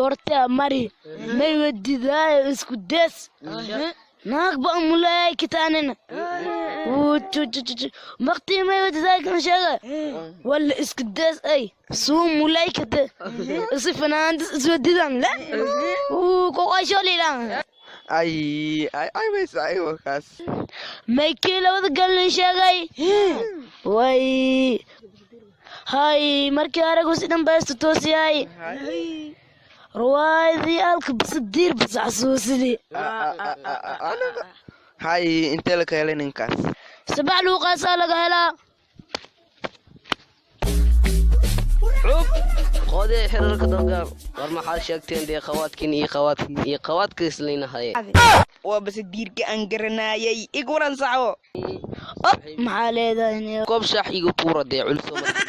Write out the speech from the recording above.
Horta mari may wadidaayo isku des naag ba mulayay kitaanina maktii may wadidaay kan sheega walla isku des ay suu mulay kate isi fanaandis iswadidan le koqosholilan. Ay ay ay, way saaxiibkaas. Maykii labada galin sheegay way hay markii aragu si dhan baystu toosiyay ruwaayadii alka basadiir bas xasuusidi. Hay, intee laka helay ninkaas? Sabax luuqaasaa laga helaa. Cub qodee xirarka dargaar, war maxaad sheegteen dee? Qawaadkiin iyo qawaadkiin iyo qawaadka islaynahaye. Waa basadiirka aan garanaayay, ig waran saxbo. Ob, maxaa leedahay? Koob shaax igu tuura dee, culso marka.